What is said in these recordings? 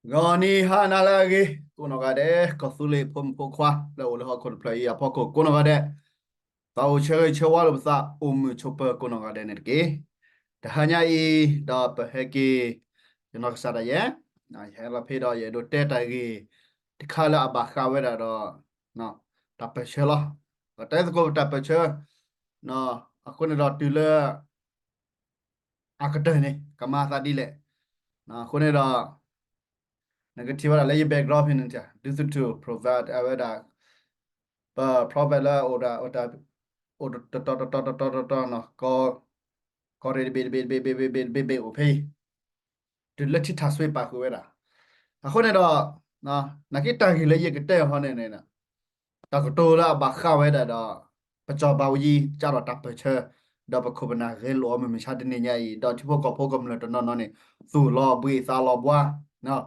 ဂီၤနံၤဟါနၤလၢအဂ့ၤ ကိးနီၢ်ဂၤဒဲး ကီၢ်သူလ့ၤဖိမုၣ်ဖိခွါ လၢအိၣ်လၢဟီၣ်ခိၣ်တဖျၢၣ်အံၤအဖီခိၣ်ကိးနီၢ်ဂၤဒဲး, သးအိၣ်ဆၢဂ့ၤဆၢဝါလိာ်ပသး အိၣ်မုာ်ဆိးပၢၤကိးနီၢ်ဂၤဒဲးန့ၣ်တက့ၢ်. တဟါညါအံၤ ဒီးပဟဲက့ၤ ယနီၢ်ကစၢ်ဒၣ်ယဲ ယဟဲလီၤဖဲဒီး ယအဲၣ်ဒိးတဲတၢ်ဂ့ၢ်တခါလၢအဘၣ်ဃးဝဲဒၣ်ဒီး တၢ်ပၢၢ်ဆၢလီၤ. ပတဲသကိးပတၢ်ပၢၢ်ဆၢ အဃိန့ၣ်ဒီးတုၤလၢ အကတၢၢ်န့ၣ် ကမၤသးဒ်လဲၣ်. အဃိန့ၣ်ဒီး နကထံၣ်ဝဲဒၣ်လၢယ background ဖဲန့ၣ် ဒုးသူၣ်ထူၣ် provide အဝဲဒၣ် ပ prophet လၢအိၣ်ဒၣ် အိၣ်တတီၤတတီၤတတီၤတတီၤနီၤ ကီၢ်ရ့ၣ်တဘ့ၣ်တဘ့ၣ်တဘ့ၣ်တဘ့ၣ်တဘ့ၣ်တဘ့ၣ်အိၣ်ဖဲအံၤ တုၤလၢထံထၣ်စွ့ပာ်ဃုာ်ဝဲဒၣ်. အဃိန့ၣ်ဒီး နာ်က့တၢ်ဂ့ၢ်လၢယကတဲအီၤန့ၣ်န့ၣ် တၢ်ကတိၤလၢအဘၣ်ဃးဝဲဒၣ်ဒီး ပစီၤဘးအူကၠံ ကးထီၣ်တၢ်ပၢၢ်ဆၢ ဒီးပခိၣ်ပနၢ်ဂဲၤလိာ်အီၤမုၢ်မဆါတနံၤညါအံၤ ဒီးထံဖိကီၢ်ဖိကမျၢၢ်တနီၤနီၤန့ၣ် သူၣ်လီၤဘှံးသးလီၤဘှါ ဒီး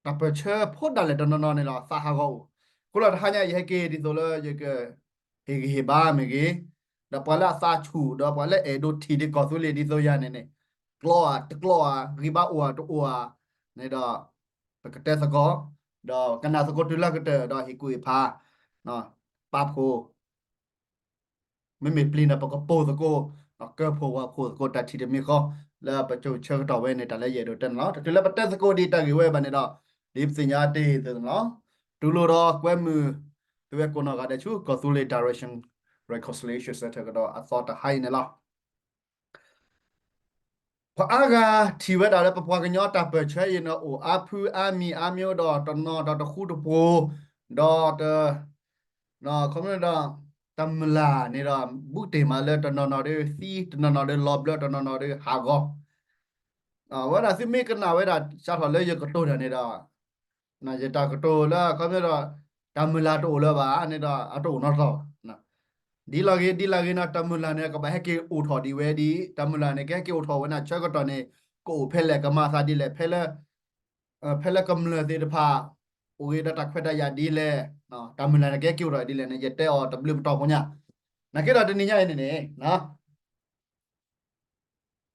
တၢ်ပၢၢ်ဆၢဖိဒၣ်လဲာ်တနီၤနီၤန့ၣ်လီၤ သးဟးဂီၤအိၣ်. အဃိလီၤတဟါညါအံၤ ယဟဲက့ၤဒ်သိးလၢယက ဟ့ၣ်ဂံၢ်ဟ့ၣ်ဘါမ့ၢ်ဂ့ၤ, ဒီးပှၤလၢအသးဆူၣ် ဒီးပှၤလၢအဲၣ်ဒိးထံၣ်ဒ်ကီၢ်သူလ့ၤဒ်သိးယၤန့ၣ်န့ၣ် ကျီဧါတကျီဧါ ဂံၢ်ဘါအိၣ်ဧါတအိၣ်ဧါန့ၣ်ဒီး ပကတဲသကိး, ဒီးကနၣ်သကိးတုၤလၢကတၢၢ်ဒီးဟ့ၣ်ကူၣ်ဟ့ၣ်ဖး ပာ်ဖှိၣ် မ့မ့ၢ်ပျံၤန့ၣ် ပကပိာ်သကိး ကၢၢ်ဖှိၣ်ဝၢ်ဖှိၣ်သကိးတၢ်ထံၣ်တမံၤဃီ လၢပစိၤဆၢကတီၢ်ဝဲန့ၣ် တၢ်လၢယအဲၣ်ဒိးတဲန့ၣ်လီၤ. တချုးလၢပတဲသကိးဒံးတၢ်ဂ့ၢ်ဝဲဘၣ်န့ၣ်ဒီး ဒ်ပသ့ၣ်ညါတ့ၢ်သ့ၣ်န့ၣ်လီၤ. တူၢ်လိာ်ဒီးကွဲမုာ် သုဝဲကိးနီၢ်ဂၤဒဲးဆူ ကီၢ်သူလ့ၤ Direction Reconciliation Center ကဒီးအသီတဟါအံၤန့ၣ်လီၤ. ပှၤအါဂၤထံၣ်ဝဲဒၣ်လၢပပှၤကညီတၢ်ပၢၢ်ဆၢအံၤန့ၣ် အိၣ်အါဖုအါမံၤအါမံၤဒီးတနီၤဒီးတဃူတဖိး, ဒီးတ ခီဖျိဒီး တၢ်မုၢ်လၢ်န့ၣ်ဒီး ဘူးတ့ၢ်မးလၢတနီၤနီၤဒီးသံ, တနီၤနီၤဒီးလီၤဘျၢ, တနီၤနီၤဒီးဟးဂီၤ. အဝဲဒၣ်သုမ့ၢ်ကနၣ်ဝဲဒၣ် စးထီၣ်လၢယကတိၤတၢ်န့ၣ်ဒီး ယတၢ်ကတိၤလၢခီဖျိဒီး တၢ်မုၢ်လၢ်တအိၣ်လၢၤဘၣ်န့ၣ်ဒီး အတအိၣ်နီတတီၤဘၣ်. ဒ်လဲၣ်ဂ့ၤ ဒ်လဲၣ်ဂ့ၤန့ၣ် တၢ်မုၢ်လၢ်န့ၣ် ကဘၣ်ဟဲက့ၤအိၣ်ထီၣ်ဒံးဝဲဒ်အံၤ, တၢ်မုၢ်လၢ်န့ၣ် ကဟဲက့ၤအိၣ်ထီၣ်ဝဲန့ၣ် ဆၢကတီၢ်န့ၣ် ကအိၣ်ဖဲလဲၣ် ကမၤသးဒ်လဲၣ်, ဖဲလၢ ဖဲလၢကမျၢၢ်သ့ၣ်တဖၣ် အိၣ်ဂ့ၤဒီးတၢ်ခွဲးတၢ်ယာ်ဒ်လဲၣ်, တၢ်မုၢ်လၢ်န့ၣ် ကဟဲက့ၤအိၣ်ထီၣ်ဒ်လဲၣ်န့ၣ် ယတဲအီၤတဘျုးပတီၢ်ဖိညါ. နာ်က့ဒီးတနံၤညါအံၤန့ၣ်န့ၣ်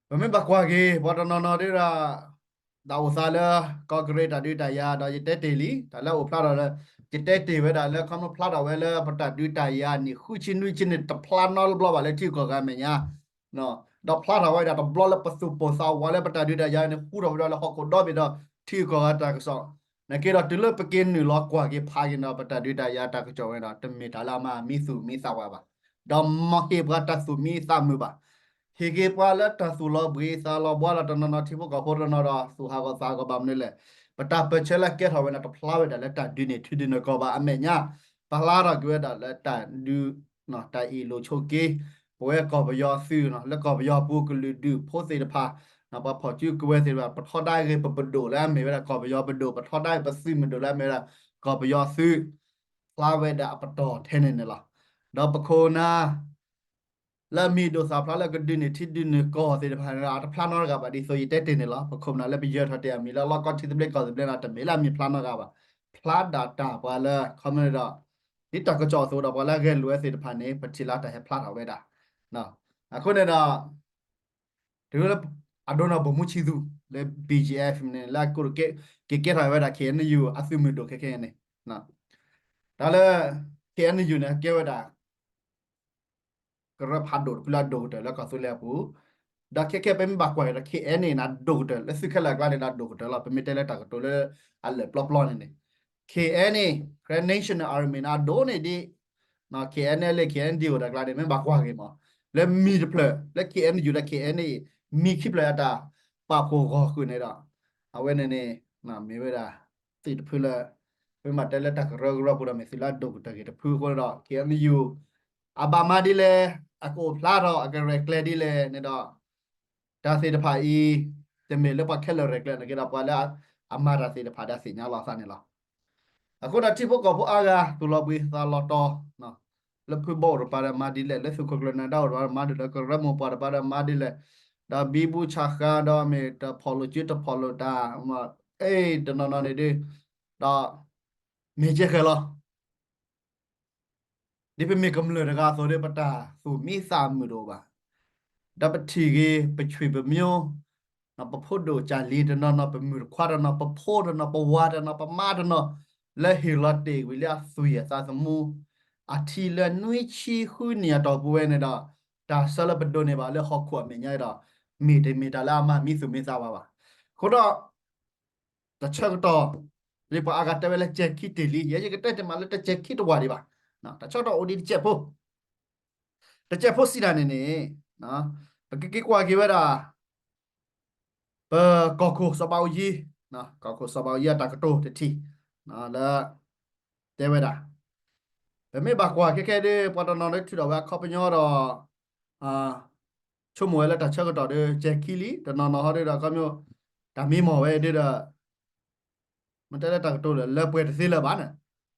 ပမ့ၢ်ဘၣ်ကွၢ်က့ၤ ပှၤတနီၤနီၤဒ်ဒီး တၢ်အိၣ်သးလၢ ကီၢ်ကရ့ၣ်တၢ်ဒုးတၢ်ယၤဒီး ယတဲတ့ၢ်လံ, တၢ်လၢအိၣ်ဖျါထီၣ်လၢ ယတဲတ့ၢ်ဝဲဒၣ်လၢ ခီဖျိဖျါထီၣ်ဝဲလၢ ပတၢ်ဒုးတၢ်ယၤန့ၣ် ဃုဆံနွံဆံန့ၣ် တဖျါနီတဘျီဘၣ်လၢထံဂုၤကီၢ်ဂၤအမဲာ်ညါ ဒီးဖျါထီၣ်ဝဲဒၣ်တဘျီလၢပသူၣ်ပိၢ်သးဝးလၢပတၢ်ဒုးတၢ်ယၤန့ၣ် ဃူထီၣ်ဝဲဒၣ်လၢဟီၣ်ခိၣ်ဒီဘ့ၣ်ဒီး ထံဂုၤကီၢ်ဂၤတၢ်ကစီၣ်, နာ်က့ဒီးတုၤလၢပက့ၤနုာ်လီၤကွၢ်က့ၤဖးက့ၤဒီး ပတၢ်ဒုးတၢ်ယၤတၢ်ကစီၣ်ဝဲဒီး တမ့ၢ်တၢ်လၢအမၤမံသူၣ်မံသးဝးဘၣ်, ဒီးမၤဟ့ၣ်ပှၤတၢ်သူၣ်မံသးမုာ်ဘၣ်. ဟ့ၣ်က့ၤပှၤလၢတၢ်သူၣ်လီၤဘှံးသးလီၤဘှါဒီး တနီၤနီၤထံဖိကီၢ်ဖိတနီၤဒီး သူၣ်ဟးဂီၤသးဟးဂီၤဘၣ်မနုၤလဲၣ်. ပတၢ်ပၢၢ်ဆၢလၢကဲထီၣ်ဝဲန့ၣ် တဖျါဝဲဒၣ်လၢတၢ်ဒုးန့ၢ်ထံဒုးန့ၢ်ကီၢ်ဘၣ်အမဲာ်ညါ, ဖျါထီၣ်က့ၤဝဲဒၣ်လၢတၢ်ဒုး တၢ်အ့ၣ်လိာ်ဆိးက့ ပဝဲကီၢ်ပယီၤသုး လၢကီၢ်ပယီၤပူၤကလုာ်ဒူၣ်ဖိသ့ၣ်တဖၣ် ပှၤဖီၣ်စုကဝဲၤသ့ၣ်တဖၣ် ပထီဒါက့ၤပပဒိၣ်လၢအမ့ၢ်ဝဲဒၣ်ကီၢ်ပယီၤပဒိၣ်, ပထီဒါက့ၤပသုးမုၢ်ဒိၣ်လၢအမ့ၢ်ဝဲဒၣ်ကီၢ်ပယီၤသုး, ဖျါဝဲဒၣ်အပတီၢ်ထဲန့ၣ်န့ၣ်လီၤ. ဒီးပခိၣ်နၢ် လၢအမံၤဒိၣ်သၣ်ဖျါလၢကဒုးန့ၢ်ထံဒုးန့ၢ်ကီၢ်သ့ၣ်တဖၣ်န့ၣ်ဒီး အတဖျါနီတဂၤဘၣ်ဒ်သိးယတဲတ့ၢ်န့ၣ်လီၤ. ပခိၣ်ပနၢ်လၢပယၢၤထီၣ်တ့ၢ်အမံၤလၢလီၢ်ကီၢ်ထံသဘျ့ကီၢ်သဘျ့န့ၣ် တမ့ၢ်လၢအမံၤဖျါနီတဂၤဘၣ်. ဖျါဒၣ်တၢ်ပှၤလၢ ခီမ့ၢ်ဒီး ဒ်တၢ်ကစီၣ်အသိးဒီး ပှၤလၢအဂဲၤလိာ်ဝဲသ့ၣ်တဖၣ်န့ၣ် ပထံၣ်လၢတၢ်ဟဲဖျါထီၣ်ဝဲဒၣ်. အဃိန့ၣ်ဒီး တုၤလၢအဒိန့ၣ် ဗိုလ်မှူးချစ်သူ လၢ ဘီဂျီအက်ဖ် န့ၣ် လၢအက့ၤကဲထီၣ်ဝဲဒၣ် ခ့ၣ်အဲၣ်ယူၣ် အသုးမုၢ်ဒိၣ်ခဲခဲန့ၣ်, တၢ်လၢ ခ့ၣ်အဲၣ်ယူၣ် န့ၣ် ကဲဝဲဒၣ် ကရၢဖးဒိၣ်တဖုလၢအဒိၣ်ကတၢၢ်လၢကီၢ်သူလ့ၤအပူၤ, ဒီးခဲခဲပမ့ၢ်ဘၣ်ကွၢ်က့ၤဒီး ခ့ၣ်အဲၣ်ယူၣ် န့ၣ် အဒိၣ်ကတၢၢ်လၢသုးခဲလၢာ်အကျါန့ၣ်ဒီး အဒိၣ်ကတၢၢ်လီၤ. ပမ့ၢ်တဲလၢတၢ်ကတိၤလၢအလၢာ်ပျီပျီန့ၣ်န့ၣ် ခ့ၣ်အဲၣ်ယူၣ် န့ၣ် Karen National Army န့ၣ် အဒိၣ်န့ၢ်ဒ် ခ့ၣ်အဲၣ်ယူၣ် လၢ ခ့ၣ်အဲၣ်ယူၣ် တၢ်ကျါန့ၣ် မ့ၢ်ဘၣ်ကွၢ်က့ၤမး လၢမံၤတဖျၢၣ် လၢ ခ့ၣ်အဲၣ်ယူၣ် ဒီး ခ့ၣ်အဲၣ်ယူၣ် န့ၣ် မံၤခံဖျၢၣ်အတၢ်ပာ်ဖှိၣ်ဂီၢ်ဃုာ်န့ၣ်ဒီး အဝဲန့ၣ်န့ၣ် မ့ၢ်ဝဲဒၣ် သုးတဖုလၢ ပမ့ၢ်တဲလၢတၢ်ကရၢကရိပူၤဒီး မ့ၢ်သုးလၢအဒိၣ်ကတၢၢ်က့ၤတဖုအဃိန့ၣ်ဒီး ခ့ၣ်အဲၣ်ယူၣ် အဘၣ်မၤဒ်လဲၣ်, အကအိၣ်ဖျါထီၣ် အကရဲၣ်ကျဲၤဒ်လဲၣ်န့ၣ်ဒီး တၢ်သ့ၣ်တဖၣ်အံၤ တမ့ၢ်လၢပှၤခဲလၢာ်ရဲၣ်ကျဲၤန့ၣ်က့ဒီး ပှၤလၢအမၤတၢ်သ့ၣ်တဖၣ်ဒီးသ့ၣ်ညါလီၤအသးန့ၣ်လီၤ. အဃိဒီးထံဖိကီၢ်ဖိအါဂၤ သူၣ်လီၤဘှံးသးလီၤတီၤ လၢဖုဘီအိၣ်တပၤဒီးမၤဒ်လဲၣ်, လၢသုးခိၣ်ကျၢၢ်နၢၤဒါအိၣ်တပၤဒီးမၤဒ်လဲၣ်, ကရၢမိၢ်ပှၢ်တပၤဒီးမၤဒ်လဲၣ်, ဒီးဘံဘူဆးဃါဒီးမ့ၢ်တဖီၣ်လိာ်စုတဖီၣ်လိာ်တၢ်, အဲၣ် တနီၤနီၤန့ၣ်ဒီး ဒီး မ့ၢ်ကဲဃဲၤလီၤ. ဒ်ပမ့ၢ်ကမျၢၢ်တဂၤအသိးဒီး ပတၢ်သူၣ်မံသးမုာ်တအိၣ်ဘၣ်. ဒီးပထံၣ်ဂ့ၤ ပဆွေပမျိုး ပဖိဒိၣ်ကၢ်လံၤတနီၤနီၤ ပမုၣ်တခွါတနီၤ ပဖိတနီၤ ပဝၤတနီၤ ပမါတနီၤ လၢဟ့ၣ်လီၤတ့ၢ်ဝံၤလၢအသွံၣ်အသးသမူ အထံလၢနွံဆံဃုနံၣ်အတီၢ်ပူၤဝဲန့ၣ်ဒီး တၢ်ဆၢလၢပဒိးန့ၢ်ဘၣ်လၢဟီၣ်ခိၣ်အမဲာ်ညါဒီး မ့ၢ်တမ့ၢ်တၢ်လၢအမၤမံသူၣ်မံသးဘၣ်ဘၣ်. အဃိဒီး တၢ်ဆၢကတီၢ် လၢပှၤအါဂၤတဲဝဲလၢကဲခံတ့ၢ်လံ ယဲယကတဲတ့ၢ်မးလၢတကဲခံတဝၢ်ဒံးဘၣ်. တၢ်ဆၢကတီၢ်အိၣ်ဒံးတကဲဖိ တကဲဖိစံးတၢ်န့ၣ်န့ၣ် ပကက့ၤကွၢ်က့ၤဝဲဒၣ် ပကီၢ်ခိၣ်စီၤဘးအူကၠံ, ကီၢ်ခိၣ်စီၤဘးအူကၠံအတၢ်ကတိၤတထံၣ် လၢ တဲဝဲဒၣ် ပမ့ၢ်ဘၣ်ကွၢ်ခဲခဲဒ် ပှၤတနီၤန့ၣ်ထုးထီၣ်ဝဲအခီပညီဒီး ဆိကမိၣ်ဝဲလၢတၢ်ဆၢကတီၢ်ဒီး ကဲခံလံ တနီၤနီၤဟီဒ်ဒီး ခီဖျိ တၢ်မံမီၢ်ဝဲဒ်ဒီး မ့ၢ်တဲလၢတၢ်ကတိၤလၢ လၢပှဲၤတသ့လၢၤဘၣ်န့ၣ်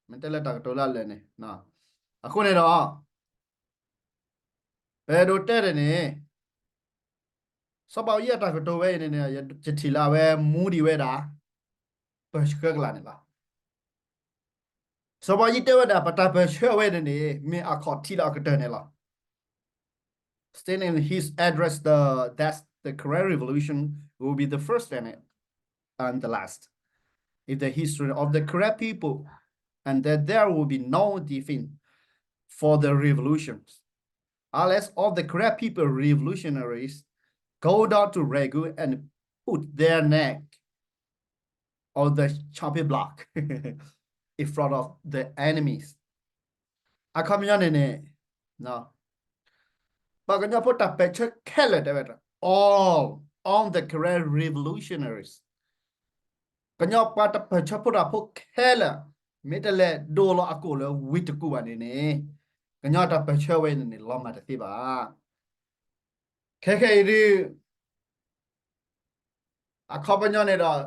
မ့ၢ်တဲလၢတၢ်ကတိၤလၢအလၢာ်န့ၣ် အဃိန့ၣ်ဒီး ပအဲၣ်ဒိးတဲဒ်န့ၣ် စီၤဘးအူကၠံအတၢ်ကတိၤဝဲအံၤန့ၣ်န့ၣ် ယထံၣ်လၢအဝဲမူဒံးဝဲဒၣ် ပၢၢ်ဆှၢကလာ်န့ၣ်လီၤ. စီၤဘးအူကၠံတဲဝဲဒၣ် ပတၢ်ပၢၢ်ဆှၢဝဲန့ၣ်န့ၣ် မ့ၢ်အခီၣ်ထံးလၢအကတၢၢ်န့ၣ်လီၤ. Stating in his address the, that the Karen Revolution will be the first and, and the last in the history of the Karen people, and that there will be no defeat for the revolutions unless all the Karen people revolutionaries go down to Rangoon and put their neck on the chopping block in front of the enemies. အခီပညီန့ၣ်န့ၣ် ပှၤကညီဖိတၢ်ပၢၢ်ဆၢခဲလၢာ်တဲဝဲ all on the Karen revolutionaries ကညီပှၤတၢ်ပၢၢ်ဆၢဖိတၢ်ဖိခဲလၢာ် မ့ၢ်တလဲၤဒိလီၤအကိာ်လၢဝ့ၢ်တကူၣ်ဘၣ်န့ၣ်န့ၣ် ကညီတၢ်ပၢၢ်ဆၢဝဲန့ၣ်န့ၣ် လီၤမၢ်တသ့ဘၣ်. ခဲခဲအံၤဒ် အခီပညီန့ၣ်ဒီး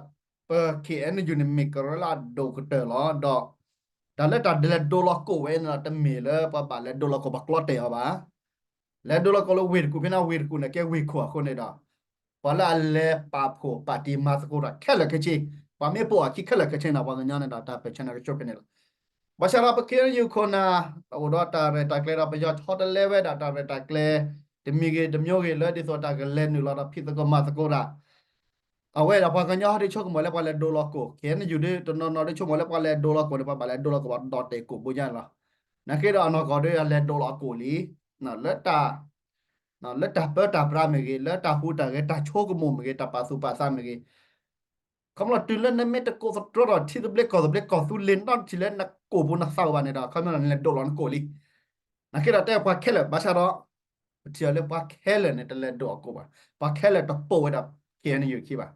ပ K N U န့ၣ် မ့ၢ်ကရၢလၢအဒိၣ်ကတၢၢ်လီၤ. ဒီး တၢ်လၢတၢ်လဲၤဒိလီၤကိာ်ဝဲန့ၣ်ဒီး တမ့ၢ်လၢပှၤဘၣ်လဲၤဒိလီၤကိာ် ပှၤကျီတဲာ်အီၤဘၣ်. လဲၤဒိလီၤကိာ်လၢဝ့ၢ်တကူၣ် ဖဲန့ၣ်ဝ့ၢ်တကူၣ်န့ၣ် ကဲဝ့ၢ်ခိၣ်အဃိန့ၣ်ဒီး ပှၤလၢအလဲၤပာ်ဖှိၣ်ပာ်တံၢ်မၤသကိးတၢ်ခဲလၢာ်ခဲဆ့ ပှၤမ့ၢ်ပိာ်အခံခဲလၢာ်ခဲဆ့န့ၣ် ပှၤကညီန့ၣ်ဒီး တၢ်ပၢၢ်ဆၢန့ၣ်ကဆိဖဲန့ၣ်လီၤ. ဘၣ်ဆၣ်ဒီးပ K N U ခိၣ်နၢ် အိၣ်ဒီးတၢ်ရဲၣ်တၢ်ကျဲၤဒီး ပယီၤဆီတလဲဝဲဒၣ်တၢ်ရဲၣ်တၢ်ကျဲၤ တမံၤဂ့ၤတမံၤဂ့ၤ လၢဒ်သိးတၢ်ကလဲၤနုာ်လီၤဒီး ဖံးသကိးမၤသကိးတၢ် အဝဲဒၣ်ပှၤကညီဟီဒ်ဆိကမိၣ်လၢပှၤလဲၤဒိလီၤကိာ် K N U ဒ်တနီၤနီၤဒ်ဆိကမိၣ်လၢပှၤလဲၤဒိလီၤကိာ်န့ၣ် ပှၤဘၣ်လဲၤဒိလီၤကိာ်ဘၣ်ဒီးတဲာ်ကိာ်ဘိညါန့ၣ်လီၤ. နာ်က့ဒီးအနီၢ်ကီၢ်ဒီးလဲၤဒိလီၤကိာ်လံ လၢတၢ် လၢတၢ်ပၢတၢ်ပြးမ့ၢ်ဂ့ၤ လၢတၢ်ဟူးတၢ်ဂဲၤ တၢ်ဆိကမိၣ်မ့ၢ်ဂ့ၤ တၢ်ပာ်သူၣ်ပာ်သးမ့ၢ်ဂ့ၤ ခီဖျိတုၤလၢနမ့ၢ်တကိးသတြီထီၣ်ထံသဘျ့ကီၢ်သဘျ့ ကီၢ်သူလ့ၤနီတထံၣ်လၢနကိာ်ပူၤနသးဘၣ်န့ၣ်ဒီး ခီဖျိနလဲၤဒိလီၤနကိာ်လံ. နာ်က့ဒီးတဲပှၤခဲလၢာ် ဘၣ်ဆၣ်ဒီး ပထံၣ်အီၤလၢပှၤခဲလၢာ်န့ၣ် တလဲၤဒိအကိာ်ဘၣ်. ပှၤခဲလၢာ်တပိာ်ဝဲဒၣ် K N U ခံဘၣ်.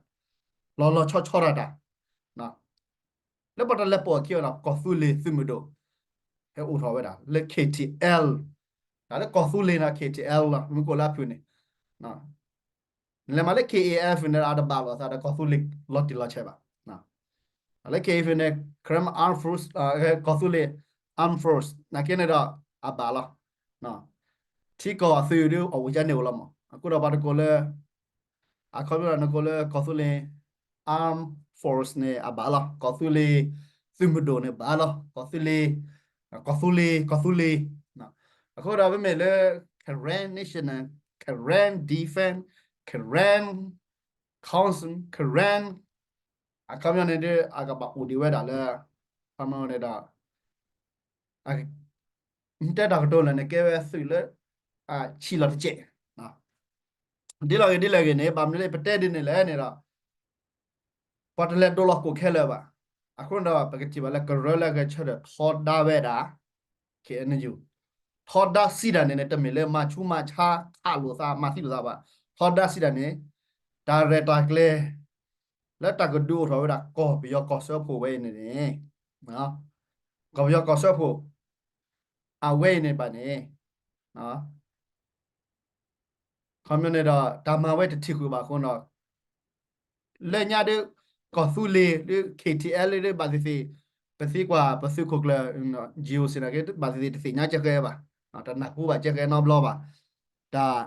လီၤလီၤဆီဆီဒၣ်တၢ် လၢပှၤတလဲၤပိာ်အခံဝဲဒၣ် ကီၢ်သူလ့ၤသုးမုၢ်ဒိၣ် ဟဲအိၣ်ထီၣ်ဝဲဒၣ် လၢ K T L တၢ်လၢကီၢ်သူလ့ၤန့ၣ် K T L လီၤ မ့ၢ်ကိးလၢအဖုၣ်န့ၣ် နလဲၤမၤလၢ K A F န့ၣ် အတဘၣ်လိာ်သးဒီးကီၢ်သူလ့ၤလီၤတံၢ်လီၤဆဲးဘၣ်. လၢ K A F န့ၣ် Karen Armed Force ကီၢ်သူလ့ၤ Armed Force နာ်က့န့ၣ်ဒီး အဘၣ်လီၤ. ထံကီၢ်အသုးဒ်အဝဲကန့ၣ်အိၣ်လီၤမး အဃိဒီးပှၤတကိးလၢ အခီပညီနကိးလၢကီၢ်သူလ့ၤ Armed Force န့ၣ် အဘၣ်လီၤ. ကီၢ်သူလ့ၤသုးမုၢ်ဒိၣ်န့ၣ်ဘၣ်လီၤ. ကီၢ်သူလ့ၤ ကီၢ်သူလ့ၤ ကီၢ်သူလ့ၤ အဃိဒီးပမ့ၢ်လၢ Karen National, Karen Defense, Karen Council, Karen အခီပညီန့ၣ်ဒီး အကဘၣ်အိၣ်ဒံးဝဲဒၣ်လၢ ခီပညီန့ၣ်ဒီး တဲတၢ်ကတိၤလၢန့ၣ် ကဲဝဲသုးလၢ ဆံးလီၤတစဲး ဒ်လဲၣ်ဂ့ၤဒ်လဲၣ်ဂ့ၤန့ၣ် ဘၣ်မနုၤလၢပတဲဒ်န့ၣ်လဲၣ်န့ၣ်ဒီး ပှၤတလဲၤဒိလီၤကိာ်ခဲလၢာ်ဘၣ်. အဃိန့ၣ်ဒီး ပကထံၣ်ဘၣ်လၢကရၢလၢအဂဲၤဆၢထၢၣ်ထီဒါဝဲဒၣ် K N U ထီဒါစံးတၢ်န့ၣ်န့ၣ် တမ့ၢ်လၢမၤဆူးမၤဆါခးလိာ်သး မၤသံလိာ်သးဘၣ်. ထီဒါစံးတၢ်န့ၣ် တၢ်ရဲၣ်တၢ်ကျဲၤ လၢတၢ်ကဒုးအိၣ်ထီၣ်ဝဲဒၣ်ကီၢ်ပယီၤကီၢ်စၢဖှိၣ်ဝဲအံၤန့ၣ်န့ၣ် ကီၢ်ပယီၤကီၢ်စၢဖှိၣ် အဝဲအံၤန့ၣ်ဘၣ်န့ၣ် ခီပညီန့ၣ်ဒီး တၢ်မၤဝဲတထံၣ်ဃုာ်ဘၣ်အဃိဒီး လၢညါဒီး ကီၢ်သူလ့ၤဒီး K T L ဒီး ဘၣ်သ့ၣ်သ့ၣ် ပသံကွၢ်ပသုးခိၣ်ကျၢၢ် G O C နာ်က့ ဘၣ်သ့ၣ်သ့ၣ်တသ့ၣ်ညါကဲဃဲဘၣ်, တနၢ်ဟူဘၣ်ကဲဃဲနီတဘျီဘၣ်. တၢ်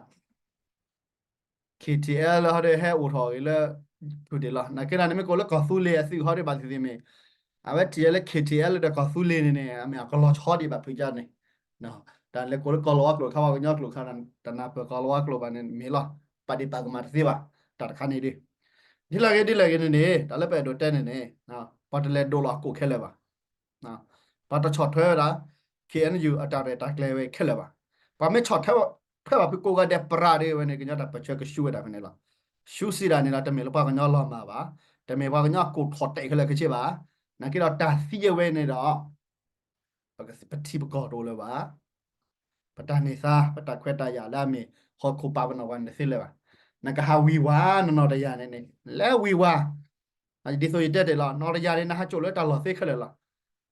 K T L ဟီဒီးဟဲအိၣ်ထီၣ်ဂ့ၤလၢ ဖုၣ်ဒ့ၣ်လီၤ. နာ်က့ဒၣ်န့ၣ်မ့ၢ်ကိးလၢကီၢ်သူလ့ၤအသုးဟီဒီးဘၣ်သ့ၣ်သ့ၣ်မ့ၢ် အဝဲထံၣ်လၢ K T L ဒီးကီၢ်သူလ့ၤန့ၣ်န့ၣ် အမ့ၢ်အကလီၤဆီဒံးဘၣ်ဖုးကါန့ၣ် တၢ်လဲၤကိးလၢကီၢ်လီၤဝါကျိာ်ခါ ပှၤကညီကျိာ်ခါ တနၢ်ပၢၢ်ကီၢ်လီၤဝါကျိာ်ဘၣ်န့ၣ်မ့ၢ်လီၤ. ပာ်ဒံးပာ်ကမၣ်တသ့ဘၣ်. တၢ်တခါန့ၣ်ဒီး ဒ်လဲၣ်ဂ့ၤ ဒ်လဲၣ်ဂ့ၤန့ၣ်န့ၣ် တၢ်လၢပအဲၣ်ဒိးတဲန့ၣ်န့ၣ် ပှၤတလဲၤဒိးလီၤအကိာ်ခဲလၢာ်ဘၣ်. ပှၤတဆီၣ်ထွဲဝဲဒၣ် ခ့ၣ်အဲၣ်ယူၣ် အတၢ်ရဲၣ်တၢ်ကျဲၤဝဲခဲလၢာ်ဘၣ်. ပှၤမ့ၢ်ဆီၣ်ထွဲ ထွဲဘၣ်ဖုကိးဂၤဒဲး ပြးဒ်ဝဲန့ၣ် ကညီတၢ်ပၢၢ်ဆၢကဆူးဝဲဒၣ်ဖဲန့ၣ်လီၤ. ဆူးစံးဒၣ်န့ၣ်ဒီး တမ့ၢ်လၢပှၤကညီလီၤမၢ်ဘၣ်, တမ့ၢ်ပှၤကညီအကိာ်ထီၣ်တဲာ်ခဲလၢာ်ခဲဆ့ဘၣ်. နာ်က့ဒီးတၢ်သံအဝဲန့ၣ်ဒီး ပထံပကီၢ်တအိၣ်လၢၤဘၣ်. ပတၢ်န့ၢ်သါ ပတၢ်ခွဲးတၢ်ယာ်လၢအမ့ၢ်ဟီၣ်ခိၣ်ပာ်ပနီၣ်ပှၤန့ၣ်တသ့လၢၤဘၣ်. နကဟးဝံၤဝါနီၢ်နီၢ်တယၤန့ၣ်န့ၣ် လၢဝံၤဝါ, ဒ်သိးယတဲတ့ၢ်လီၤ နီၢ်တယၤန့ၣ် နဟးကၠိၣ်လၢတၢ်လီၢ်သ့ခဲလၢာ်လီၤ.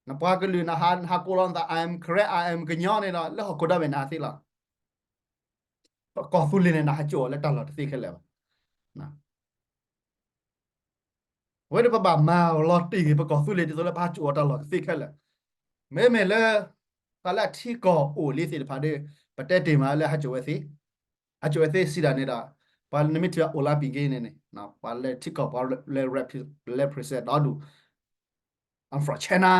နပှၤကလုာ်နဟး နဟးကိးလီၤနသး I am Karen, I am ကညီန့ၣ်ဒီး လၢဟီၣ်ခိၣ်ဒီဘ့ၣ်နဟးသ့လီၤ. ပကီၢ်သူလ့ၤန့ၣ် နဟးကၠိၣ်အီၤလၢတၢ်လီၢ်တသ့ခဲလၢာ်ဘၣ်. အဝဲဒၣ်ပဘၣ်မၤလီၤတံၢ်ဂ့ၤ ပကီၢ်သူလ့ၤ ဒ်သိးလၢပဟးကၠိၣ်အီၤတၢ်လီၢ်ကသ့ခဲလၢာ်. မ့မ့ၢ်လၢ ပှၤလၢအထံကီၢ်အိၣ်လံသ့ၣ်တဖၣ်ဒီး ပတဲတ့ၢ်မးလၢဟးကၠိၣ်ဝဲသ့, ဟးကၠိၣ်ဝဲသ့စံးဒၣ်န့ၣ်ဒီး ပှၤနမ့ၢ်ထံၣ်ဘၣ်အိၣ်လၢပံၤက့ၤန့ၣ်န့ၣ် ပှၤလၢထံကီၢ်ပှၤလၢ represent ဒီဒူၣ် I'm from China,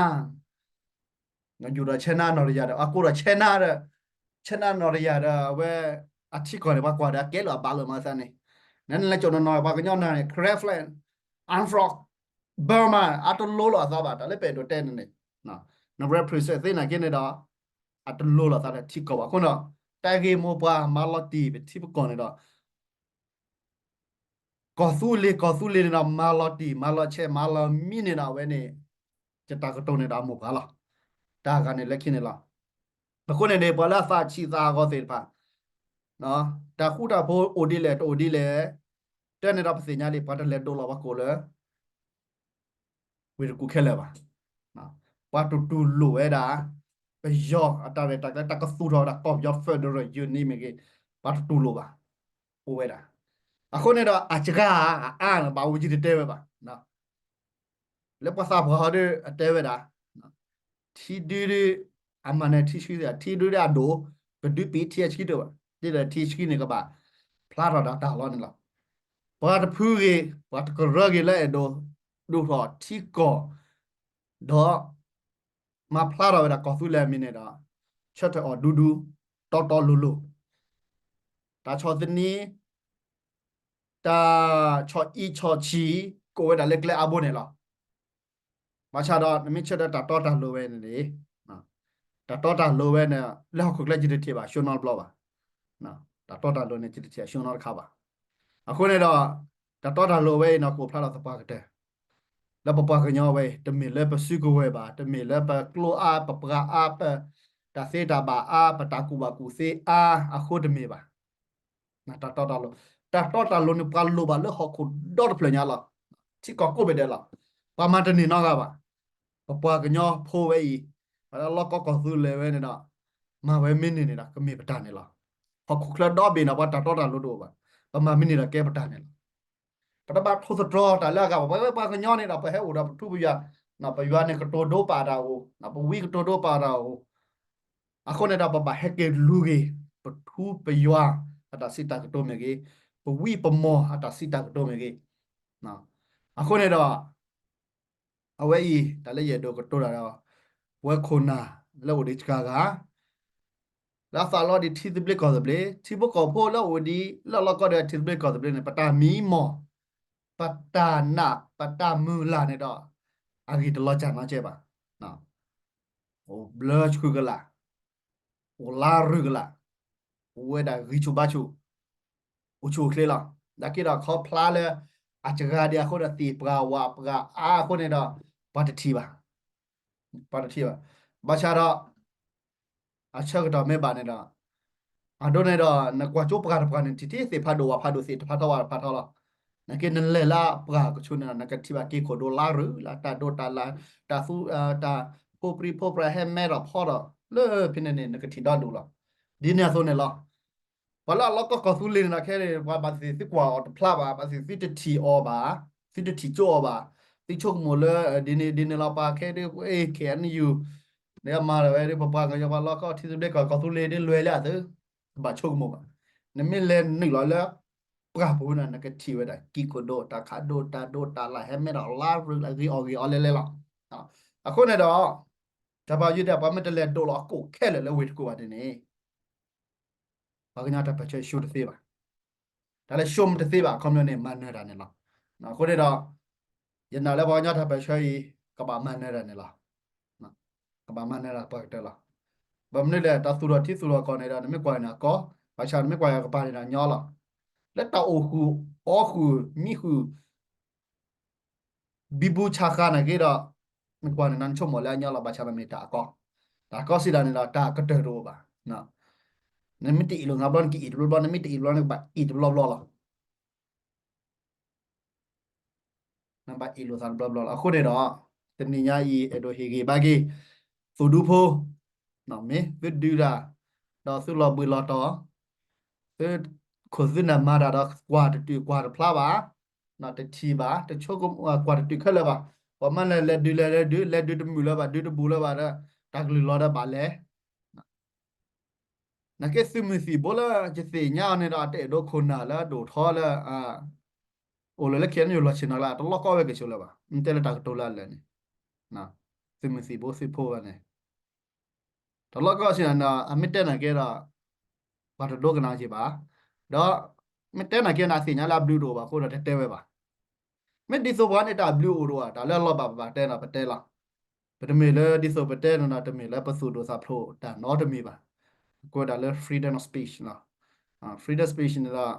ယူၤဒီး China နီၢ်တယၤဒီး အကိးဒီး China ဒီး China နီၢ်တယၤဒီး အဝဲ အထံကီၢ်န့ၣ် ပှၤကွၢ်ဒီးအကဲလၢအဘၣ်လၢမၤသးန့ၣ်, နနလဲၤကၠိၣ်နီၢ်နီၢ် ပှၤကညီနၤန့ၣ် Karen flag, I'm from Burma အတလိၤလိာ်အသးဘၣ် တၢ်လၢပအဲၣ်ဒိးတဲန့ၣ်န့ၣ်, န represent သ့နာ်က့န့ၣ်ဒီး အတလိၤလိာ်သးဒီးထံကီၢ်ဘၣ်အဃိန့ၣ်ဒီး တၢ်ဂ့ၢ်မိၢ်ပှၢ်မၤလီၤတံၢ်ပထံပကီၢ်န့ၣ်ဒီး ကီၢ်သူလ့ၤ ကီၢ်သူလ့ၤန့ၣ်ဒီး မၤလီၤတံၢ် မၤလီၤဆဲး မၤလီၤမံန့ၣ်ဒီး အဝဲန့ၣ် ယတၢ်ကတိၤန့ၣ်ဒီးအမိၢ်ပှၢ်လီၤ. တၢ်ဂၤန့ၣ်လၢခံန့ၣ်လီၤ. အဃိန့ၣ်န့ၣ် ပှၤလၢအသးဆံးသးဂီၤသ့ၣ်တဖၣ် တၢ်ဃူတၢ်ဖိးအိၣ်ဒ်လဲၣ် တအိၣ်ဒ်လဲၣ်, တဲန့ၣ်ဒီးပသ့ၣ်ညါလံ ပှၤတလဲၤဒိးလီၤပှၤကိာ်လၢ ဝ့ၢ်တကူၣ်ခဲလၢာ်ဘၣ်. ပှၤတတူၢ်လိာ်ဝဲဒၣ် ပယီၤအတၢ်ရဲၣ်တၢ်ကျဲၤ တၢ်ကသူၣ်ထီၣ်ဝဲဒၣ်ကီၢ်ပယီၤ federal unit မ့ၢ်ဂ့ၤ ပှၤတတူၢ်လိာ်ဘၣ်. အိၣ်ဝဲဒၣ်. အဃိန့ၣ်ဒီး အစှၤအအါန့ၣ် ဘၣ်အိၣ်ယံၤတတဲဝဲဘၣ် လၢပှၤသးပှၢ်ဟီဒီး အတဲဝဲဒၣ် ထံဒုဒု အမၤနၢၤထံဆှံသ့ၣ် ထံဒုဒုအဒိၣ် ပဒုးပံးထံအဆှံတအိၣ်ဘၣ်, ဒ်ဒီးထံဆှံန့ၣ်ကဘၣ် ဖျါထီၣ်ဒၣ်တၢ်လီၤန့ၣ်လီၤ. ပှၤတဖုဂ့ၤ ပှၤတကရၢဂ့ၤလၢအဲၣ်ဒိး ဒိၣ်ထီၣ်ထံကီၢ် ဒီး မၤဖျါထီၣ်ဝဲဒၣ်ကီၢ်သူလ့ၤအမံၤန့ၣ်ဒီး ဆၢထၢၣ်အီၤဒူဒူ တီတီလိၤလိၤ တၢ်ဆီၣ်သနံး တၢ်ဆီၣ်အံၣ်ဆီၣ်ဆံး ကိးဝဲဒၣ်လၢကျဲအါဘိန့ၣ်လီၤ. ဘၣ်ဆၣ်ဒီး နမ့ၢ်ဆၢထၢၣ်တၢ်တီတၢ်လိၤဝဲန့ၣ် တၢ်တီတၢ်လိၤဝဲန့ၣ် လၢဟီၣ်ခိၣ်ချၢယတထံၣ်ဘၣ် ရှုံးနီတဘျီဘၣ်. တၢ်တီတၢ်လိၤန့ၣ် ယတထံၣ်အရှုံးနီတခါဘၣ်. အဃိန့ၣ်ဒီး တၢ်တီတၢ်လိၤဝဲအံၤန့ၣ် ကအိၣ်ဖျါထီၣ်သပှၢ်ကတၢၢ် လၢပပှၤကညီဝဲအံၤ တမ့ၢ်လၢပစုကဝဲၤဘၣ်, တမ့ၢ်လၢပကျိအါ, ပပှၤအါ, ပတၢ်သ့တၢ်ဘၣ်အါ, ပတၢ်ကူၣ်ဘၣ်ကူၣ်သ့အါ, အဃိတမ့ၢ်ဘၣ်. တၢ်တီတၢ်လိၤ, တၢ်တီတၢ်လိၤန့ၣ် ပှၤလိၣ်ဘၣ်လၢဟီၣ်ခိၣ်ဒီတဖျၢၣ်ညါလီၤ. ထံကီၢ်ကိးဘ့ၣ်ဒဲးလီၤ. ပှၤမၤတန့ၢ်နီတဂၤဘၣ်. ပပှၤကညီဖိဝဲအံၤ ပှၤလၢအလီၢ်ကီကီၢ်သူလ့ၤဝဲန့ၣ်ဒီး မၤဝဲမ့ၢ်န့ၢ်န့ၣ်ဒီး ကမ့ၢ်ပတၢ်န့ၣ်လီၤ. ဟီၣ်ခိၣ်ချၢဒီဘ့ၣ်န့ၣ် ပှၤတၢ်တီတၢ်လိၤတအိၣ်ဘၣ်. ပမၤမ့ၢ်န့ၢ်ဒီးကဲပတၢ်န့ၣ်လီၤ. ပတဘၣ်ထိၣ်သတြီၤတၢ်လၢအဂၤဘၣ်. ပဝဲပှၤကညီန့ၣ်ဒီး ပဟဲအိၣ်ဒီးပထူပယွၤ, ပယွၤန့ၣ်ကတိၤဒိပာ်တၢ်အိၣ်, ပဝံကတိၤဒိပာ်တၢ်အိၣ်. အဃိန့ၣ်ဒီး ပဘၣ်ဟဲက့ၤလူၤက့ၤ ပထူပယွၤအတၢ်စံးတၢ်ကတိၤမ့ၢ်ဂ့ၤ, ပဝံပမီၢ်အတၢ်စံးတၢ်ကတိၤမ့ၢ်ဂ့ၤ. အဃိန့ၣ်ဒီး အဝဲအံၤ တၢ်လၢယအဲၣ်ဒိးကတိၤတၢ်ဒီး ပဝဲခိၣ်နၢ်လၢအိၣ်ဒံးစှၤဂၤ လၢအသးလီဒံးထံသဘျ့ကီၢ်သဘျ့, ထံဖိကီၢ်ဖိလၢအိၣ်ဒံး လၢအလီၢ်ကီဒံးထံသဘျ့ကီၢ်သဘျ့န့ၣ် ပတၢ်မံမီၢ်, ပတၢ်နာ်, ပတၢ်မုၢ်လၢ်န့ၣ်ဒီး အဂံၢ်တလီၤစၢ်နီတစဲးဘၣ်. အိၣ်ဘျၢဆှုၣ်ကလာ်, အိၣ်လါရုၢ်ကလာ်, အိၣ်ဝဲဒၣ်ဂံၢ်ဆူၣ်ဘါဆူၣ်, အိၣ်ဆူၣ်အိၣ်ချ့လီၤ. နာ်က့ဒီးခီဖျိလၢ အစှၤဂၤဒံးအဃိဒီး သ့ၣ်ပှၤဝၣ်ပှၤအါအဃိန့ၣ်ဒီး ပှၤတထံၣ်ဘၣ်, ပှၤတထံၣ်ဘၣ်. ဘၣ်ဆၣ်ဒီး အဆၢကတီၢ်မ့ၢ်ဘၣ်န့ၣ်ဒီး အဒိန့ၣ်ဒီး နကွၢ်ကၠိပှၤတပှၤန့ၣ် ထံၣ်ထံၣ်သ့ၣ်ဖးဒိၣ်ဝၣ်ဖးဒိၣ် သ့ၣ်တဖးထီဝၣ်တဖးထီလီၤ. နာ်က့နလဲၤလၢပှၤကဆူးန့ၣ်ဒီး နကထံၣ်ဘၣ်က့ၤခိၣ်ဒိၣ်လါရုၢ်လၢ တၢ်ဒိးတၢ်လၢ်, တၢ်သူ, တၢ်ဖိပြံဖိပြါဟဲမဲထီၣ်ဖီထီၣ်လၢဖဲန့ၣ်န့ၣ် နကထံၣ်ဒီဒူၣ်လီၤ. ဒ်န့ၣ်အသိးန့ၣ်လီၤ. ပှၤလၢအလီၢ်ကီကီၢ်သူလ့ၤန့ၣ်ဒီး ခဲအံၤ ပှၤဘၣ်သ့ၣ်သ့ၣ်သုကွၢ်အီၤတဖျါဘၣ်, ဘၣ်သ့ၣ်သ့ၣ်သုတထံၣ်အီၤဘၣ်, သုတထံၣ်ကၠိအီၤဘၣ်. သုဆိကမိၣ်လၢ ဒ်န့ၣ်ဒ်န့ၣ်လီၤ ပှၤခဲဒ် KNU န့ၣ်အမၤလီၤဝဲဒ် ပပှၤကညီပှၤလီၢ်ကီထံသဘျ့ကီၢ်သူလ့ၤဒ်လဲၤလၢအသု, ဘၣ်ဆိကမိၣ်ဘၣ်. နမ့ၢ်လဲၤနုာ်လီၤလၢ ပှၤပူၤန့ၣ် နကထံၣ်ဝဲဒၣ် က့ၤခိၣ်ဒိၣ် တၢ်ခးဒိၣ် တၢ်ဒိးတၢ်လၢ် ဟဲမဲထီၣ်လါရုၢ်လၢဂ့ၤအီၣ်ဂ့ၤအီလဲလဲလီၤ. အဃိန့ၣ်ဒီး တၢ်ပာ်ယုၢ်ဒၣ် ပှၤမ့ၢ်တလဲၤဒိးလီၤအကိာ်ခဲလၢာ်လၢဝ့ၢ်တကူၣ်ဘၣ်န့ၣ်န့ၣ် ပှၤကညီတၢ်ပၢၢ်ဆၢဆှိတသ့ဘၣ်. တၢ်လၢဆှိမ့ၢ်တသ့ဘၣ် အခီပညီန့ၣ် မၤနၢၤတၢ်န့ၣ်လီၤ. အဃိန့ၣ်ဒီး ယနာ်လၢပှၤကညီတၢ်ပၢၢ်ဆၢအံၤ ကဘၣ်မၤနၢၤတၢ်န့ၣ်လီၤ. ကဘၣ်မၤနၢၤတၢ်ပှၤကတၢၢ်လီၤ. ဘၣ်မနုၤလဲၣ် တၢ်သူၣ်ထီၣ်ထံသူၣ်ထီၣ်ကီၢ်န့ၣ်ဒီး နမ့ၢ်ကွၢ်န့ၣ်အကီ, ဘၣ်ဆၣ်နမ့ၢ်ကွၢ်ကပၤန့ၣ်ဒီးညီလီၤ. လၢတၢ်အိၣ်ဃုာ်အီဃုာ်မံဃုာ် ဘံဘူဆးဃာ်နာ်က့ဒီး နကွၢ်န့ၣ်ဒီး နဆိကမိၣ်လၢအညီလီၤ. ဘၣ်ဆၣ်ဒီးမ့ၢ်တၢ်အကီ, တၢ်အကီစံးဒၣ်န့ၣ်ဒီး တၢ်ကတၢၢ်တအိၣ်ဘၣ်. နမ့ၢ်တအ့ၣ်လိာ်သးဘျီ နကအ့ၣ်တဘျီဘျီ, နမ့ၢ်တအ့ၣ်တဘျီ နကဘၣ်အ့ၣ်တဘျီဘျီလီၤ. နဘၣ်အ့ၣ်လိာ်သးတဘျီဘျီလီၤ. အဃိန့ၣ်ဒီး တနံၤညါအံၤ အဲၣ်ဒိးဟ့ၣ်ဂံၢ်ဘါက့ၤ သုးဒူဖိ, မ့ၢ်သုဒုးတၢ်, ဒီးသုလီၤဘှံးလီၤတီၤ, သုခိၣ်သုနၢ်မၤတၢ်ဒီးကွၢ်တတုၤကွၢ်တဖျါဘၣ်, တထံၣ်ဘၣ်, တဆိကမိၣ်ကွၢ်တတုၤခဲလၢာ်ဘၣ်. ပှၤမၤလဲၤလဲၤဒုးလဲၤလဲၤဒုး, လဲၤဒုးတမုာ်လၢၤဘၣ်, ဒုးတဘူးလၢၤဘၣ်ဒီး တၢ်ကလုၢ်လီၤဒီးဘၣ်လဲၤ နာ်က့သုးမုၢ်သံၣ်ဘိလၢယသ့ၣ်ညါအီၤန့ၣ်ဒီး အတအဲၣ်ဒိးခိၣ်နၢ်လၢအဒိၣ်ထီလၢ အိၣ်လၢလၢခံန့ၣ် လီၢ်ဆ့ၣ်နီၤလၢ တလီၢ်ကီဝဲက့ၤဆိလၢၤဘၣ်. မ့ၢ်တဲလၢတၢ်ကတိၤလၢအလၢာ်န့ၣ်, သုးမုၢ်သံၣ်ဘိသုးဖိဘၣ်န့ၣ် တလီၢ်ကီဆ့ၣ်နီၤ အမ့ၢ်တဲနာ်က့ဒီး ပှၤတဒိကနၣ်က့ၤဘၣ်, ဒီးမ့ၢ်တဲနာ်က့န့ၣ် အသ့ၣ်ညါလၢအဘျုးတအိၣ်ဘၣ်အဃိဒီးတတဲဝဲဘၣ်. မ့ၢ်ဒ်သိးပှၤန့ၣ်တၢ်ဘျုးအိၣ်တအိၣ်ဧါ, တၢ်လၢအလီၤဘၣ်ပဘၣ်တဲဒီးပတဲလီၤ. ပတမ့ၢ်လၢဒ်သိးပတဲန့ၣ်ဒီး တမ့ၢ်လၢပသူၣ်ဒိၣ်သးဖျိးတၢ်နီတမံၤဘၣ်. ကွဲးဒၣ်လၢ freedom of speech နီၤ, freedom of speech န့ၣ်ဒီး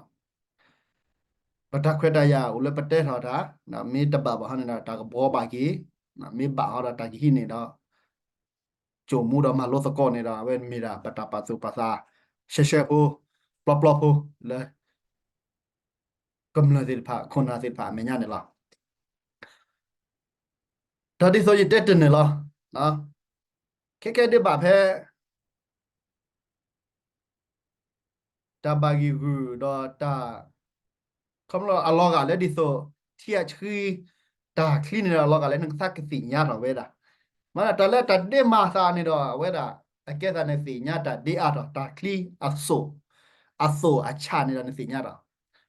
ပတၢ်ခွဲးတၢ်ယာ်အိၣ်လၢပတဲထီၣ်တၢ်, မ့ၢ်တဘၣ်ဘၣ်ဟီန့ၣ်ဒီး တၢ်ကဘှီဘၣ်က့ၤ, မ့ၢ်ဘၣ်ဟီဒီးတၢ်ကဟံးန့ၢ်ဒီး ကၠိၣ်မူဒီးမၤလိသကိးန့ၣ်ဒီး အဝဲမ့ၢ်ဒၣ်ပတၢ်ပာ်သူၣ်ပာ်သး ရှဲရှဲဖိ, ပျီပျီဖိလၢ ကမျၢၢ်သ့ၣ်တဖၣ် ခိၣ်နၢ်သ့ၣ်တဖၣ်အမဲာ်ညါန့ၣ်လီၤ. ဒီးဒ်သိးယတဲတ့ၢ်န့ၣ်လီၤ. ခဲကဲဒ်ဘၣ်ဖဲ တၢ်ဘၣ်ဂံၢ်ဂုာ်ဒီးတၢ် ခီဖျိအလီၤဂာ်လၢဒ်သိး ထံအဆှံ တၢ်ချံန့ၣ်ဒီး အလီၤဂာ်လၢနကသးကသ့ၣ်ညါထီၣ်ဝဲဒၣ်. မ့ၢ်တၢ်လၢတၢ်ဒ့မၤသးန့ၣ်ဒီး အဝဲဒၣ် အကဲသးန့ၣ်သ့ၣ်ညါတၢ်ဒ့အါထီၣ် တၢ်ချံအသိၣ် အသိၣ်အဆၣ်န့ၣ်ဒီးနသ့ၣ်ညါထီၣ်.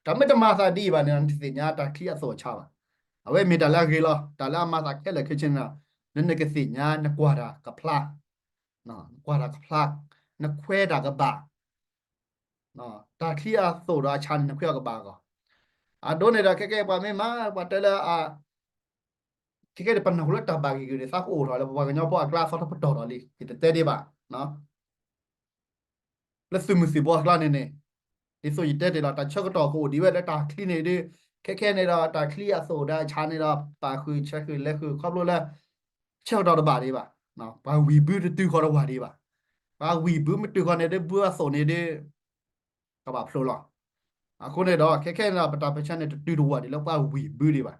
တၢ်မ့ၢ်တမၤသးဒ်အံၤဘၣ်န့ၣ်ဒီး နတသ့ၣ်ညါတၢ်ချံအသိၣ်အဆၣ်ဘၣ်. အဝဲမ့ၢ်တၢ်လၢအဂ့ၤလီၤ. တၢ်လၢအမၤသးခဲလၢာ်ခဲဆ့န့ၣ်ဒီး နနကသ့ၣ်ညါနကွၢ်တၢ်ကဖျါ နကွၢ်တၢ်ကဖျါ, နခွဲးတၢ်ကဘၣ်, တၢ်ချံအသိၣ်ဒီးအဆၣ်န့ၣ် နခွဲးအီၤကဘၣ်အဂီၢ်. အဒိန့ၣ်ဒီး ခဲကဲပှၤမ့ၢ်မၤ ပှၤတဲလၢ ခဲကဲန့ၣ် ပနၢ်ဟူလၢတၢ်ဘၣ်ဂံၢ်ဂုာ်န့ၣ် သးကအိၣ်ထီၣ်လၢပပှၤကညီဖိအကျါ သီထီၣ်ပတီၢ်ထီၣ်လံ ယတတဲဒံးဘၣ်. လၢသုးမုၢ်သံၣ်ဘိအကျါန့ၣ်န့ၣ် ဒ်သိးယတဲတ့ၢ်လီၤ တၢ်ဆၢကတီၢ်ကအိၣ်ဒံးဝဲလၢတၢ်ချံန့ၣ်ဒီး ခဲခဲန့ၣ်ဒီး တၢ်ချံအသိၣ်ဒီးအဆၣ်န့ၣ်ဒီး ပာ်ဃုာ်ဆၢဃုာ်လဲၤဃုာ်ခီဖျိလၢ ဆၢကတီၢ်တဘၣ်ဒံးဘၣ်. ပှၤဝံၢ်ဘုတတုၤဃီတဝၤဒံးဘၣ်. ပှၤဝံၢ်ဘုမ့ၢ်တုၤဃီန့ၣ်ဒီး ဘုအသိၣ်န့ၣ်ဒီး ကဘၣ်ဖျိလီၤ. အဃိန့ၣ်ဒီး ခဲခဲန့ၣ်ဒီး ပတၢ်ပၢၢ်ဆၢန့ၣ် တတုၤတဝၤဒံးလၢပှၤဝံၢ်ဘုဒံးဘၣ်.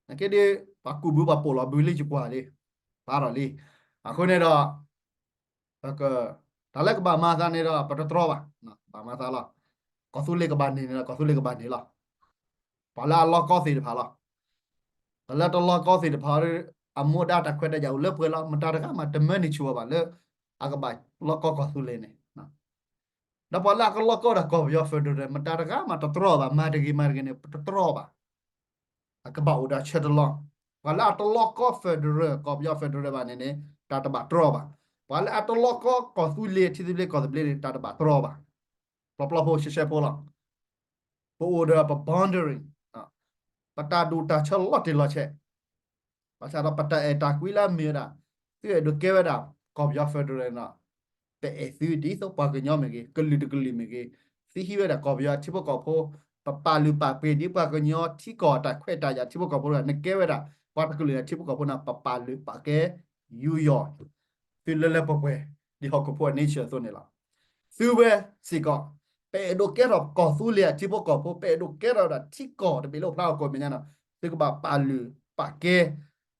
နက့ဒီး ပှၤကူၣ်ဘုပှၤပိာ်လီၤဘုလံ ယကွၢ်လံ ဖးထီၣ်လံ. အဃိန့ၣ်ဒီး တၢ်လၢကဘၣ်မၤသးန့ၣ်ဒီး ပတတြီဘၣ်, ဘၣ်မၤသးလီၤ. ကီၢ်သူလ့ၤကဘၣ်န့ၢ်န့ၣ်ဒီး ကီၢ်သူလ့ၤကဘၣ်န့ၢ်လီၤ. ပှၤလၢအလီၢ်ကီသ့ၣ်တဖၣ်လီၤ. ပှၤလၢတလီၢ်ကီသ့ၣ်တဖၣ် အမူဒါတၢ်ခွဲးတၢ်ယာ်အိၣ်လၢပှဲၤလီၤ. မတၤတဂၤမးတမၢန့ၢ်ဆူၣ်အီၤဘၣ်လၢ အကဘၣ်လီၢ်ကီကီၢ်သူလ့ၤန့ၣ် ဒီးပှၤလၢအကလီၢ်ကီဒီးကီၢ်ပယီၤ federal မတၤတဂၤမးတတြီဘၣ်, မၤတဂ့ၤမၤတဂ့ၤန့ၣ် တတြီဘၣ်. အကဘၣ်အိၣ်ဒီးအဆၢတလီၢ်. ပှၤလၢအတလီၢ်ကီ federal ကီၢ်ပယီၤ federal ဘၣ်န့ၣ်န့ၣ် တၢ်တဘၣ်တြီဘၣ်. ပှၤလၢအတလီၢ်ကီကီၢ်သူလ့ၤ ထံသဘျ့ကီၢ်သဘျ့န့ၣ် တၢ်တဘၣ်တြီဘၣ်. ပျီပျီဖိရှဲရှဲဖိလီၤ. ပအိၣ်ဒီးပ boundary ပတၢ်ဒူၣ်တၢ်ဆၢလီၤတံၢ်လီၤဆဲး ဘၣ်ဆၣ်ဒီးပတၢ်အဲၣ်တၢ်ကွံလၢအမ့ၢ်ဝဲဒၣ် သုအဲၣ်ဒိးကဲဝဲဒၣ် ကီၢ်ပယီၤ federal န့ၣ်ဒီး ပအဲၣ်သုဒ်သိးပှၤကညီမ့ၢ်ဂ့ၤ, ကလုာ်တကလုာ်မ့ၢ်ဂ့ၤ, သုဟံးဝဲဒၣ်ကီၢ်ပယီၤအထံဖိကီၢ်ဖိ, ပပာ်လုၢ်ပာ်ပှ့ၤဒ်ပှၤကညီထံကီၢ်တၢ်ခွဲးတၢ်ယာ်ထံဖိကီၢ်ဖိတဂၤ, နကဲဝဲဒၣ် ပှၤတကလုာ်အထံဖိကီၢ်ဖိန့ၣ် ပပာ်လုၢ်ပာ်ကဲယူးယီၣ် သုလၢလၢပှဲၤပှဲၤ ဒ်ဟီၣ်ခိၣ်ဖိအ nature အသိးန့ၣ်လီၤ. သုဝဲစ့ၢ်ကီး ပအဲၣ်ဒိးကဲထီၣ်ကီၢ်သူလ့ၤအထံဖိကီၢ်ဖိ, ပအဲၣ်ဒိးကဲထီၣ်ဝဲဒၣ်ထံကီၢ်တဘ့ၣ်လၢအိၣ်ဖျါဟီၣ်ခိၣ်မဲာ်ညါန့ၣ်, သုကဘၣ်ပာ်လုၢ်ပာ်ကဲ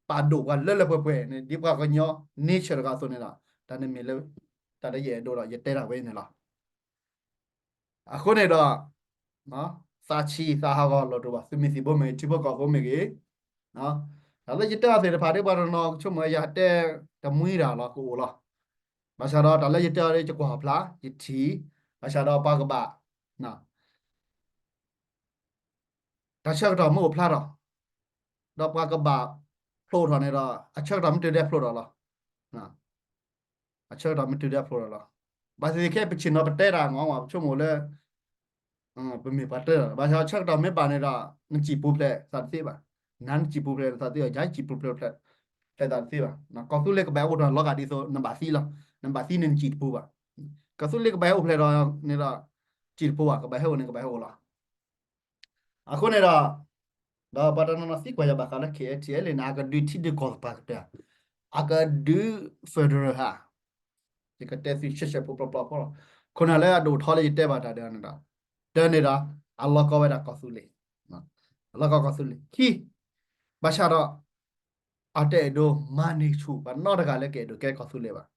ပာ်ဒိၣ်ပှၤလၢလၢပှဲၤပှဲၤန့ၣ် ဒ်ပှၤကညီ nature တဂၤအသိးန့ၣ်ဒီး တၢ်န့ၣ်မ့ၢ်လၢ တၢ်လၢယအဲၣ်ဒိးဒီးယတဲဒၣ်ဝဲန့ၣ်လီၤ. အဃိန့ၣ်ဒီး သးဆံးသးဟးဂီၤလိာ်တအိၣ်ဘၣ်, သုးမုၢ်သံၣ်ဘိမ့ၢ်ဂ့ၤ, ထံဖိကီၢ်ဖိမ့ၢ်ဂ့ၤ, တၢ်လၢယတဲအီၤသ့ၣ်တဖၣ်ဒီး ပှၤတနီၤကဆိကမိၣ်ယတဲတမှံတၢ်လီၤ ကအိၣ်လီၤ. ဘၣ်ဆၣ်ဒီးတၢ်လၢယတဲအီၤဒီး ယကွၢ်ဖျါ ယထံၣ်, ဘၣ်ဆၣ်ဒီးပှၤကဘၣ် တၢ်ဆၢကတီၢ်မ့ၢ်အိၣ်ဖျါထီၣ် ဒီးပှၤကဘၣ်ဖျိးထီၣ်န့ၣ်ဒီး အဆၢကတီၢ်မ့ၢ်တုၤဒဲဖျိးထီၣ်လီၤ. အဆၢကတီၢ်မ့ၢ်တုၤဒဲဖျိးထီၣ်လီၤ. ဘၣ်သ့ၣ်သ့ၣ်ခဲအံၤ ပဆ့ၣ်နီၤပတဲတၢ်အဂီၢ် ပဆိကမိၣ်လၢ ပမ့ၢ်ပှၤတၢၢ်လီၤ. ဘၣ်ဆၣ်ဆၢကတီၢ်မ့ၢ်ဘၣ်န့ၣ်ဒီး နစံၣ်ပူၤဖျဲးသးတသ့ဘၣ်. နၤနစံၣ်ပူၤဖျဲးသးတသ့ဘၣ်, ယၤစံၣ်ပူၤဖျဲးဖျဲးသးတသ့ဘၣ်. ကီၢ်သူလ့ၤကဘၣ်အိၣ်ထီၣ်လီၤဂာ်ဒ်သိးနဘၣ်သံလီၤ. နဘၣ်သံန့ၣ်နစံၣ်တပူၤဘၣ်. ကီၢ်သူလ့ၤကဘၣ်ဟဲအိၣ်ဖျဲၣ်ဒီးန့ၣ်ဒီး စံၣ်တပူၤဘၣ်, ကဘၣ်ဟဲအိၣ်န့ၣ်ကဘၣ်ဟဲအိၣ်လီၤ. အဃိန့ၣ်ဒီး ဒီးပှၤတနီၤနီၤသံကွၢ်ယၤဘၣ်ဃးလၢ ခ့ၣ်အဲၣ်ထံၣ်အဲၣ်လ့ၣ်န့ၣ် အကဒုးထံဒုးကီၢ်သပှၢ်ကတၢၢ်, အကဒုး federal ဧါ. ယကတဲသုရှဲရှဲဖိပျီပျီဖိလီၤ. ခိၣ်နၢ်လၢအဒိၣ်ထီလၢယတဲဘၣ်တၢ်ဒီးန့ၣ်ဒီး တၢန့ၣ်ဒီး အလီၢ်ကီဝဲဒၣ်ကီၢ်သူလ့ၤ, အလီၢ်ကီကီၢ်သူလ့ၤ. ခံ, ဘၣ်ဆၣ်ဒီး အတအဲၣ်ဒိးမၤန့ၢ်ဆူၣ်ပှၤနီတဂၤလၢကအဲၣ်ဒိးကဲကီၢ်သူလ့ၤဘၣ်.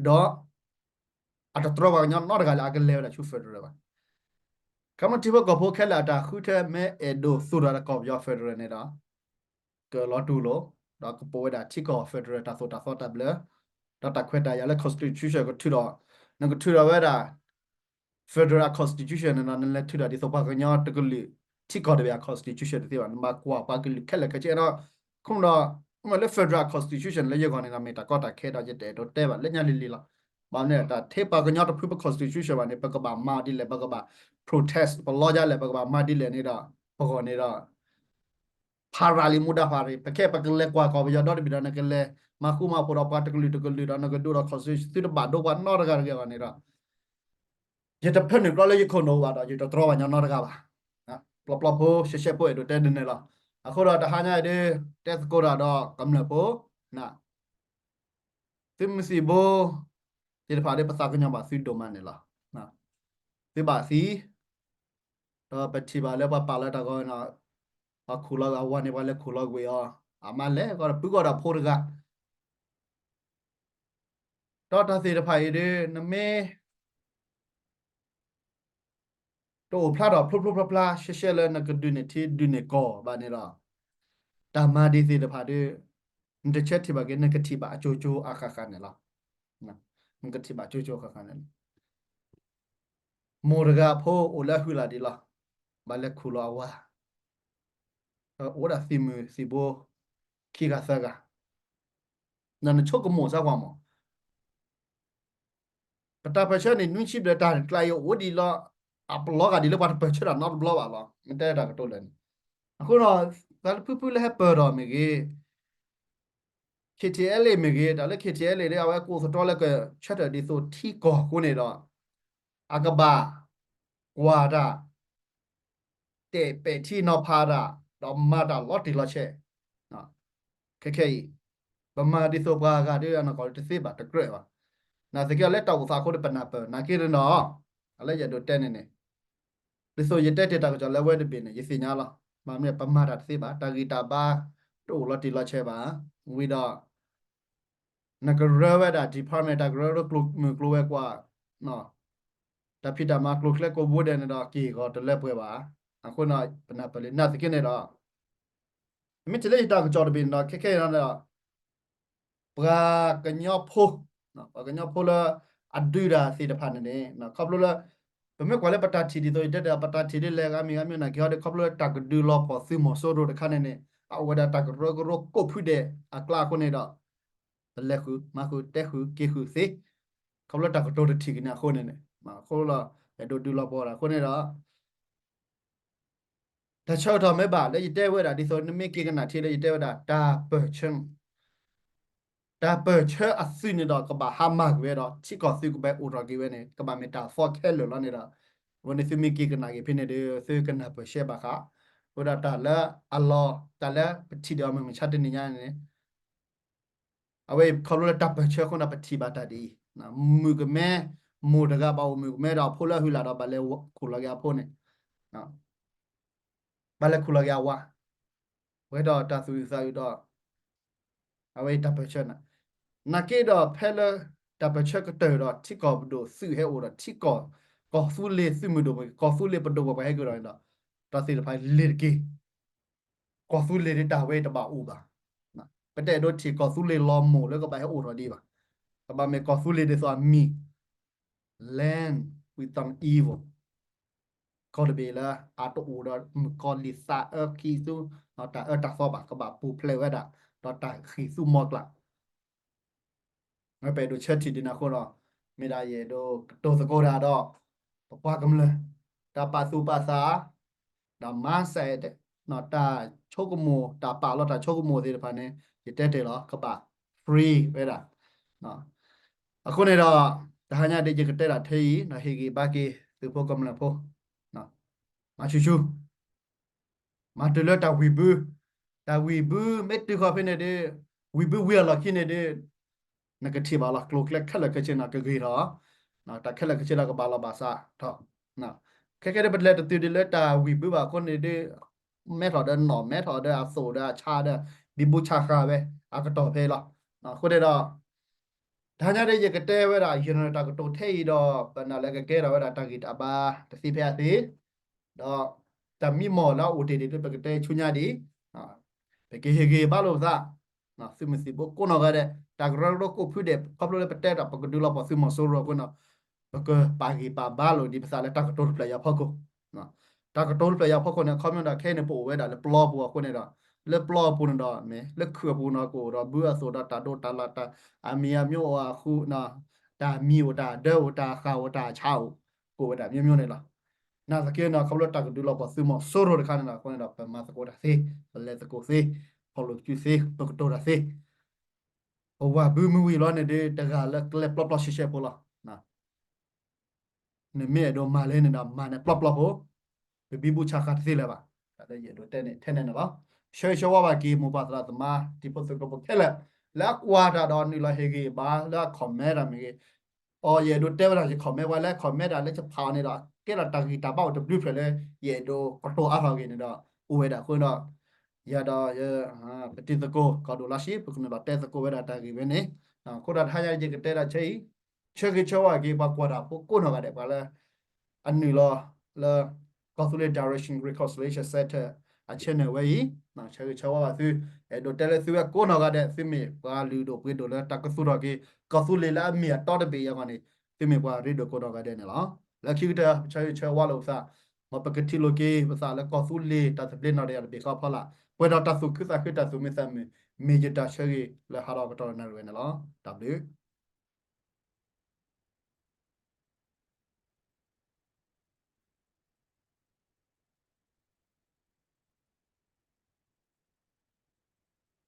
ဒီး အတတြီပှၤကညီနီတဂၤလၢအကလဲၤဝဲဒၣ်ဆူ federal ဘၣ်. ခီမ့ၢ်ထံဖိကီၢ်ဖိခဲလၢာ်အတၢ်ဃုထၢ မ့ၢ်အဲၣ်ဒိးသူၣ်ထီၣ်ဒီးကီၢ်ပယီၤ federal န့ၣ်ဒီး ကလီၤတူၢ်လိာ်, ဒီးကပိာ်ဝဲဒၣ်ထံကီၢ် federal တၢ်သိၣ်တၢ်သီတၢ်ဘျၢ, ဒီးတၢ်ခွဲးတၢ်ယာ်လၢ constitution ကထုးဒီး, နကထုးထီၣ်ဝဲဒၣ် federal constitution န့ၣ်ဒီး နလဲၤထုးထီၣ်ဒ်သိးပှၤကညီတကလုာ် ထံကီၢ်တဘ့ၣ်အ constitution တသ့ဘၣ်, နဘၣ်ကွၢ်ပှၤကလုာ်ခဲလၢာ်ခဲဆ့ဒီး, ခီမ့ၢ်ဒီး, မ့ၢ်လၢ federal constitution လၢယဂီၢ်န့ၣ်ဒီး မ့ၢ်တၢ်ကီတၢ်ခဲဒီး ယတအဲၣ်ဒိးတဲဘၣ်လၢညါလံၤလံၤလီၤ. ဘၣ်မနုၤတၢ်ထဲပှၤကညီတဖုပ constitution ဘၣ်န့ၣ် ပကဘၣ်မၤအီၤဒ်လဲၣ်, ပကဘၣ် protest ပလီယါလဲၣ်, ပကဘၣ်မၤဒ်လဲၣ်န့ၣ်ဒီး, ပဂီၢ်န့ၣ်ဒီး ဖးရၤလံမူဒါဖးရၤ, ပခဲပကလဲၤကွၢ်ကီၢ်ပယီၤဒီတဘ့ၣ်ဒီး နကလဲၤမၤဃူမၤဖိးဒီးပှၤတကလုာ်တကလုာ်ဒီး နကဒိးဒီး constitution သုတဘၣ်ဒိပှၤနီတဂၤတဂ့ၤအဂီၢ်န့ၣ်ဒီး, ယတဖၢနုာ်ကြီလၢယခိၣ်နူာ်ဘၣ်ဒီး ယတတြီပှၤကညီနီတဂၤဘၣ်. ပျီပျီဖိရှဲရှဲဖိအဲၣ်ဒိးတဲဒ်န့ၣ်လီၤ. အဃိဒီးတဟါညါအံၤဒ် တဲသကိးတၢ်ဒီးကမျၢၢ်ဖိ သုးမုၢ်သံၣ်ဘိသ့ၣ်တဖၣ်ဒီး ပသးကညီၤဘၣ်သုဒိၣ်မးန့ၣ်လီၤ. သုဘၣ်သံ, ဒီးပထံၣ်ဘၣ်လၢပှၤပာ်လီၤတၢ်ဂီၤန့ၣ်, ပှၤခူၣ်လီၤအဝၤန့ၣ် ပှၤလဲၤခူၣ်လီၤကွံာ်အီၤ, အမါလဲၤဃီဒီးပုၢ်ကီၢ်ဒီးဖိတဂၤ, ဒီးတၢ်သ့ၣ်တဖၣ်အံၤဒီး နမ့ၢ် တအိၣ်ဖျါထီၣ်ဖျိဖျိဖျါဖျါ ရှဲရှဲလၢနကဒုးန့ၢ်ထံဒုးန့ၢ်ကီၢ်ဘၣ်န့ၣ်ဒီး, တၢ်မၤဒ်သ့ၣ်တဖၣ်ဒီး နတဆၢထံၣ်ဘၣ်က့ၤ နကထံၣ်ဘၣ်အကၠိကၠိအဃၣ်ဃၣ်န့ၣ်လီၤ. နကထံၣ်ဘၣ်ကၠိကၠိအဃၣ်ဃၣ်န့ၣ်လီၤ. မိၢ်တဂၤအဖိအိၣ်လၢအဟုလာ်ဒံးလီၤ. ဘၣ်လဲၤခူၣ်လီၤအဝၤ, အိၣ်ဝဲဒၣ်သံမုၢ်သံၣ်ဘိ ခံဂၤသၢဂၤ, နဆိကမိၣ်စၢ်ကွၢ်မး ပတၢ်ပၢၢ်ဆၢန့ၣ် နွံဆံဘျဲၣ်တၢ်ကျါအံၤအိၣ်ဒံးလီၤ, အပလီၤဂာ်ဒ်လၢပှၤတပၢၢ်ဆၢတၢ်နီတဘျီဘၣ်လီၤ. မ့ၢ်တဲတၢ်ကတိၤလၢာ်န့ၣ်, အဃိဒီး သးလၢဖုဖုလၢဟဲပၢၢ်ထီၣ်မ့ၢ်ဂ့ၤ, ခ့ၣ်ထံၣ်အဲလ့ၣ်မ့ၢ်ဂ့ၤ, တၢ်လၢ ခ့ၣ်ထံၣ်အဲလ့ၣ် ဒ်အဝဲကိးသတြီလၢကဆၢထၢၣ်ဒ်သိးထံကီၢ်အဃိန့ၣ်ဒီး အကဘၣ်ကွၢ်တၢ် တဲာ်ပဲာ်ထံနီၤဖးတၢ် ဒီးမၤတၢ်လီၤတံၢ်လီၤဆဲး, ခဲခဲအံၤ ပမၤဒ်သိးပှၤဂၤဒ်အနီၢ်ကီၢ်တသ့ဘၣ်တကြၢးဘၣ်. နာ်သက့လၢတၢ်အိၣ်သးအဃိဒီးပနၢ်ပၢၢ်, နာ်က့န့ၣ်ဒီး အလ�23 န့ၣ်န့ၣ်, ဒ်သိးယတဲတ့ၢ်တၢ်ကစီၣ်လၢအဝဲတဘ့ၣ်န့ၣ် ယသ့ၣ်ညါလီၤ. မ့ၢ်မနုၤပမၤတၢ်တသ့ဘၣ်, တၢ်ဂံၢ်တၢ်ဘါတအိၣ်လီၤတံၢ်လီၤဆဲးဘၣ်. ဝံၤဒီး နကရၢဝဲဒၣ် department တၢ်ကရၢကရိကျိၤမုၢ်ကျိၤဝဲၤကွာ်, တၢ်ဖံးတၢ်မၤကျိၤကျဲကိးဘိဒဲးန့ၣ်ဒီး က့ၢ်ဂီၤတလၢပှဲၤဘၣ်. အဃိန့ၣ် ပနၢ်ပၢၢ်လံ နာ်သက့န့ၣ်ဒီး မ့ၢ်တုၤလၢယတၢ်ကစီၣ်တဘ့ၣ်န့ၣ်ဒီး ခဲခဲအံၤဒီး ပှၤကညီဖိ, ပှၤကညီဖိလၢအဒုးတၢ်သ့ၣ်တဖၣ်န့ၣ်န့ၣ် ခီဖျိလၢ ပမ့ၢ်ကွၢ်လၢပတၢ်ထံၣ်ဒ်သိး ယတဲဒီး ပတၢ်ထံၣ်ဒ်လဲၣ်ဂၤမံၤဂၤမံၤနာ်က့ဟီဒီး ခီဖျိလၢတၢ်ကဒုးလီၤဖီၣ်သုးမီၤစိရိၤတခါန့ၣ်န့ၣ် အအိၣ်ဝဲဒၣ်တၢ်ကရၢကရိကိးဖုဒဲးအကျါအဃိန့ၣ်ဒီး ပလဲၤဃုာ်မၤဃုာ်တဲဃုာ်က့ၤဃုာ်သ့, ခီဖျိတၢ်ကတိၤတထံၣ်ကန့ၣ်အဃိန့ၣ်န့ၣ် အဃိလီၤ အဲၣ်ဒိးဒုးလီၤပှီၢ်တၢ်အဃိန့ၣ်ဒီး တၢ်ဆၢကတီၢ်မ့ၢ်ဘၣ်လၢယတဲဝဲဒၣ် ဒ်သိးနမ့ၢ်က့ၤကနၣ်ထံလၢယတဲဝဲဒၣ် တၢ်ပၢၢ်ဆၢ, တၢ်ပၢၢ်ဆၢအသုးန့ၣ်ဒီး ကဘၣ်ဟါမၢ်ကွံာ်ဝဲဒီး ထံကီၢ်သုးကဘၣ်အိၣ်ထီၣ်က့ၤဝဲန့ၣ် ကဘၣ်မ့ၢ်တၢ်သီခဲလၢာ်လီၤန့ၣ်ဒီး အဝဲန့ၣ်သုမ့ၢ်က့ၤကနၣ်က့ၤဖဲန့ၣ်ဒီး သုကနၢ်ပၢၢ်ရှဲဘၣ်ဃး, အဃိဒီးတၢ်လၢအလီၤ တၢ်လၢပထံၣ်ဒီးအီၤမုၢ်မဆါတနံၤညါန့ၣ် အဝဲအံၤခီဖျိလၢတၢ်ပၢၢ်ဆၢအဃိန့ၣ် ပထံၣ်ဘၣ်တၢ်ဒ်အံၤ, မုၣ်ကမဲ, မိၢ်တဂၤဘၣ်အိၣ်မုၣ်ကမဲဒီးအဖိလၢအဟုလာ်ဒီး ဘၣ်လဲၤခူၣ်လီၤက့ၤအဖိန့ၣ်, ဘၣ်လဲၤခူၣ်လီၤက့ၤအဝၤ, ဝဲဒီးတၢ်သူၣ်အုးသးအုးဒီး အဝဲအံၤတၢ်ပၢၢ်ဆၢန့ၣ်, နာ်က့ဒီးဖဲလၢ တၢ်ပၢၢ်ဆၢကတၢၢ်ဒီး ထံကီၢ်ပဒိၣ်သုးဟဲအိၣ်ဒီး ထံကီၢ် ကီၢ်သူလ့ၤသုးမုၢ်ဒိၣ်မ့ၢ်ဂ့ၤ ကီၢ်သူလ့ၤပဒိၣ်ပပှၤဟဲက့ၤဒီးန့ၣ်ဒီး တၢ်သ့ၣ်တဖၣ်လ့ၤတက့ၢ်. ကီၢ်သူလ့ၤဒ်တၢ်ဝဲတဘၣ်အိၣ်ဘၣ်. ပတအဲၣ်ဒိးထံၣ်ကီၢ်သူလ့ၤလီၤမိၢ်လၢကဘၣ်ဟဲအိၣ်ထီၣ်ဒံးဘၣ်. ကဘၣ်မ့ၢ်ကီၢ်သူလ့ၤဒ်သိးအမံၤ land without evil ကီၢ်တဘ့ၣ်လၢအတအိၣ်ဒီးမုၣ်ကီၤလံၢ်သးအၢခံသူ တၢ်အၢတၢ်သီဘၣ် ကဘၣ်ပူၤဖျဲးဝဲဒၣ် ဒီးတၢ်ဃံးသူမီကျၢ် ပအဲၣ်ဒိးဆၢထံၣ်ဒ်န့ၣ်အဃိဒီး မ့ၢ်ဒၣ်ယအဲၣ်ဒိးကတိၤသကိးတၢ်ဒီး ပပှၤကမျၢၢ် တၢ်ပာ်သူၣ်ပာ်သး ဒီး mindset တၢ်ဆိကမိၣ် တၢ်ပာ်လီၤတၢ်ဆိကမိၣ်သ့ၣ်တဖၣ်န့ၣ် ယတဲတ့ၢ်လီၤ ကဘၣ် free ဝဲဒၣ်. အဃိန့ၣ်ဒီး တဟါညါဒ်ယကတဲဒၣ်ထဲအံၤ ဒီးဟ့ၣ်ဂံၢ်ဘါက့ၤ သုးဖိကမျၢၢ်ဖိ မၤဆူၣ်ဆူၣ် မၤတုၤလၢတၢ်ဝံၢ်ဘု, တၢ်ဝံၢ်ဘုမ့ၢ်တုၤဃီၤဖဲန့ၣ်ဒီး ဝံၢ်ဘုဝံၤအလီၢ်ခံန့ၣ်ဒီး နကထံၣ်ဘၣ်လီၤ ကျိၤကျဲခဲလၢာ်ခဲဆ့န့ၣ် ကဂ့ၤထီၣ်, တၢ်ခဲလၢာ်ခဲဆ့လၢကဘၣ်လီၤဘၣ်စးထီၣ်, ခဲကဲဒ်ပလဲၤတတုၤဒ်လၢတၢ်ဝံၢ်ဘုဘၣ်အဃိန့ၣ်ဒီး မဲထီၣ်ဒီးနီၢ် မဲထီၣ်ဒီးအသိၣ်ဒီးအဆါဒီး ဘံဘူဆးဃာ်ဝဲ အကတီၢ်ဖဲအံၤလီၤ. အဃိန့ၣ်ဒီး တဟါညါဒ်ယကတဲဝဲဒၣ် ယနီၢ်တၢ်ကတိၤထဲအံၤဒီး ပနာ်လၢကကဲထီၣ်ဝဲဒၣ်တၢ်ဂံၢ်တၢ်ဘါတသ့ဖဲအသ့, ဒီးတၢ်မံမီၢ်လၢအအိၣ်တ့ၢ်ဒံးလၢပကတဲဆူညါဒံး, ပကဟ့ၣ်ဂံၢ်ဘါလိာ်ပသး, သုးမုၢ်သံၣ်ဘိကိးနီၢ်ဂၤဒဲး တၢ်ကရၢကရိကိးဖုဒဲး ခီဖျိလၢပတဲတၢ်ပကဒုးလီၤပှီၢ်သုးမီၤစိရိၤအဃိန့ၣ် ပကပာ်ဂံၢ်ပာ်ဘါလိာ်ဒံးပသးလၢတၢ်ကတိၤတဖျၢၣ်အံၤအဖီခိၣ်, တၢ်ကတိၤတဖျၢၣ်အံၤအဖီခိၣ်န့ၣ် အခီပညီဒီးခဲအံၤန့ၣ် ပအိၣ်ဝဲဒၣ်လၢပျီပူၤအဃိန့ၣ်ဒီး လၢပျီပူၤန့ၣ်ဒီး မ့ၢ်လၢခုၣ်အပူၤန့ၣ် ကအိၣ်ဒီးဘုအသိၣ်ဒီးတၢ်ဒိးတၢ်လၢ်တၢ် အမံၤအမံၤအိၣ်အဃု, တၢ်မံၤအိၣ်တၢ်ဒၢအိၣ်တၢ်ဃၣ်အိၣ်တၢ်ဆါအိၣ်, ကအိၣ်ဝဲဒၣ်မျိုးမျိုးန့ၣ်လီၤ. နာ်သက့န့ၣ် ခီဖျိတၢ်ကဒုးလီၤပှီၢ်သုးမီၤစိရိၤတခါန့ၣ်လီၤ. အဃိန့ၣ်ဒီး ပမၤသကိးတၢ်သ့, ပလဲၤသကိးသ့, ဖီၣ်လိာ်စုသ့, ပကတိၤတၢ်သ့, ပဝၤဘုမုၢ်ဝံၤလီၤန့ၣ်ဒီး တဂၤလၢကျဲပျီပျီရှဲရှဲဖိလီၤ. နမ့ၢ်အဲၣ်ဒိးမၤလဲၣ်န့ၣ်ဒီး မၤန့ၣ်ပျီပျီဖိ, ပဘံဘူဆးဃာ်တသ့လၢၤဘၣ်. တၢ်လၢယအဲၣ်ဒိးတဲန့ၣ်ထဲန့ၣ်န့ၣ်လီၤ. ဆၢဂ့ၤဆၢဝါဘၣ်က့ၤ မိၢ်ပၢ်သရၣ်သမါ တံၤဖိသကိးဖိခဲလၢာ် လၢအကွၢ်တၢ်ဒီးနုာ်လီၤဟ့ၣ်ဂံၢ်ဘါလၢအ comment တၢ်မ့ၢ်ဂ့ၤ, အီၤ ယအဲၣ်ဒိးတဲဝဲဒၣ် ယ comment ဝဲလၢ comment တၢ်လၢယဖးအီၤန့ၣ်ဒီး ကဲထီၣ်တၢ်ဂံၢ်တၢ်ဘါအိၣ်တဘျုးဖျၢၣ်လၢ ယအဲၣ်ဒိးကတိၤအါထီၣ်ဂ့ၤန့ၣ်ဒီး အိၣ်ဝဲဒၣ်အဃိဒီး ယၤဒီး ပတံၤသကိး ကီၢ်ဒိၣ်လါရှ့ ပကနုာ်လီၤတဲသကိးဝဲဒၣ်တၢ်ဂ့ၢ်ဝဲန့ၣ်, အဃိဒီးတဟါညါယကတဲဒၣ်ဆၢအံၤ, ဆၢဂ့ၤဆၢဝါက့ၤ ပှၤကွၢ်တၢ်ဖိကိးနီၢ်ဂၤဒဲး ပှၤလၢ အနုာ်လီၤလၢ ကီၢ်သူလ့ၤ Direction Reconciliation Center အ channel ဝဲအံၤ, ဆၢဂ့ၤဆၢဝါဘၣ်သု, အဲၣ်ဒိးတဲလၢသုဝဲကိးနီၢ်ဂၤဒဲး သုမ့ၢ်ပှၤလုၢ်ဒိၣ်ပှ့ၤဒိၣ်လၢတၢ်ကသူၣ်ထီၣ်က့ၤ ကီၢ်သူလ့ၤလၢအမ့ၢ်အတီတဘ့ၣ်အံၤအဂီၢ်န့ၣ် သုမ့ၢ်ပှၤရ့ဒိၣ်ကိးနီၢ်ဂၤဒဲးန့ၣ်လီၤ. လၢခံကတၢၢ် ပဆၢဂ့ၤဆၢဝါလိာ်ပသး, မ်ပကထံၣ်လိာ်က့ၤပသးလၢကီၢ်သူလ့ၤတၢ်သဘျ့နီၢ်တယၢ်တဘ့ၣ်ဃီအဖီလာ်, ပှဲၤဒီးတၢ်သူၣ်ခုသးခုတၢ်သူၣ်မုာ်သးမုာ်, မ့ၢ်ယတၢ်ဆၢဂ့ၤလၢဟးထီၣ်ကတီၢ်နၣ်ရံၣ်ဝဲန့ၣ်လီၤ. တၢ်ဘျုး